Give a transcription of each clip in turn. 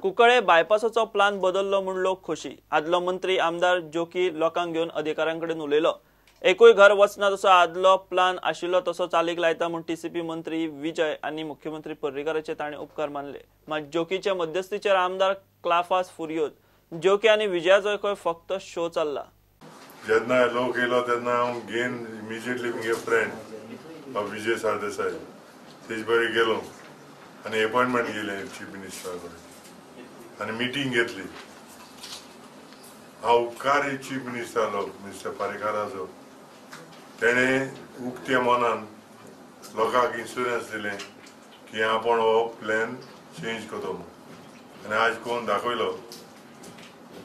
Cuncolim बायपासाचो plan बदल्लो म्हूण लोक खोशी. आदलो मंत्री आमदार जोकी लोकांक घेवन अधिकाऱ्यां कडेन उलयलो. एकूय घर वचना तसो आदलो प्लान आशिल्लो तसो चालीक लायता म्हूण टीसीपी मंत्री विजय आनी मुख्यमंत्री पर्रीकाराचे ताणें उपकार मानले. मात जोकीचे मध्यस्थीचेर आमदार क्लाफास फुर्योज. जोकी आनी विजयाचो खंय फक्त शो चल्ला. जेन्ना लोक येयलो तेन्ना हांव घेन इमिजिएटली म्हगे फ्रेंड विजय सरदेसाय तेजे बरें गेलो आनी एपॉयंटमेंट गेले चीफ मिनिस्टरा कडेन आनी मिटींग घेतली. हांव उपकारी चीफ मिनिस्टर मिस्टर पर्रीकाराचो. तेणें उक्त्या मनान लोकांक इन्शुरन्स दिलें की आपूण हो प्लॅन चेंज करतो म्हूण आनी आज कोण दाखयलो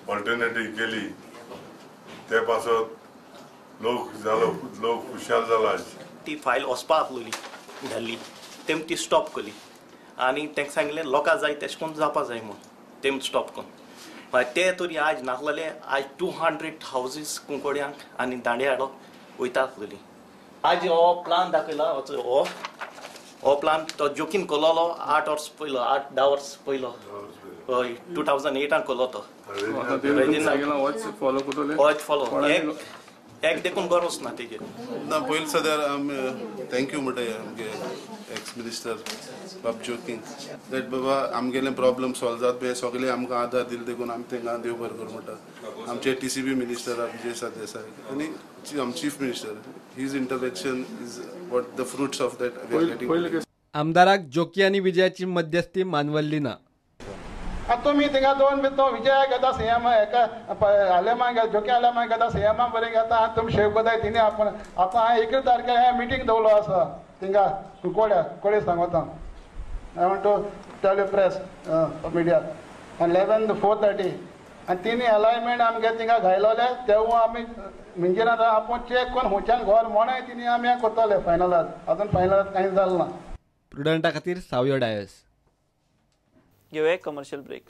ऑल्टरनेटीव केली ते पासत लोक जालो लोक खुशाल जाला. आज ती फायल वचपा आसलेली धाडली तेम ती स्टॉप केली आनी तांकां सांगलें लोकां जाय तेश कोन जावपा जाय म्हूण तेम स्टॉप करून मागीर ते तरी आज नासलेले. आज 200 हावजीस कुंकोड्यांक आनी दांडे हाडो वयता आसलेली. आज हो प्लान दाखयला हो हो प्लान तो जोकीन कोलोलो 8 वर्स पयलो 8-10 वर्स पयलो हय 2008 कोलो तो होच फॉलो एक देखून गरज ना तेजेर ना. पयलीं सद्याक आमी thank you म्हणटा आमगे एक्स मिनिस्टर बाब जोकीन that बाबा आमगेले प्रॉब्लम सॉल्व जात पळय सगळे आमकां आदार दिले देखून आमी तांकां देव बरें करूं म्हणटा. आमचे टीसीपी मिनिस्टर विजय सरदेसाय आनी chief minister, his intervention is what the fruits of that we are getting. आमदाराक Joki आनी विजयाची मध्यस्थी मानवल्ली ना. तुमी थिंगा दोन तो विजयाक घेता सीएम एका आलेमाक जोकी आलेमाक घेता सीएमा बरें घेता तुमी शेव कोताय तिणी आपण. आतां हांवें 21 तारखेर हें मिटींग दवरलो आसा थिंगा कुंकोड्या कोडे सांगता. I want to tell you press media 11 to 4:30 आनी तिणी अलायनमेंट आमगे थिंगा घायलोले तेवूय आमी म्हणजे आतां आपूण चॅक करून खंयच्यान घर मोणाय तिणी आमी हें करतले फायनलाज. अजून फायनलाज कांय जालें ना. प्रुडंटा खातीर सावयो डायस. घेवया कमर्शियल ब्रेक.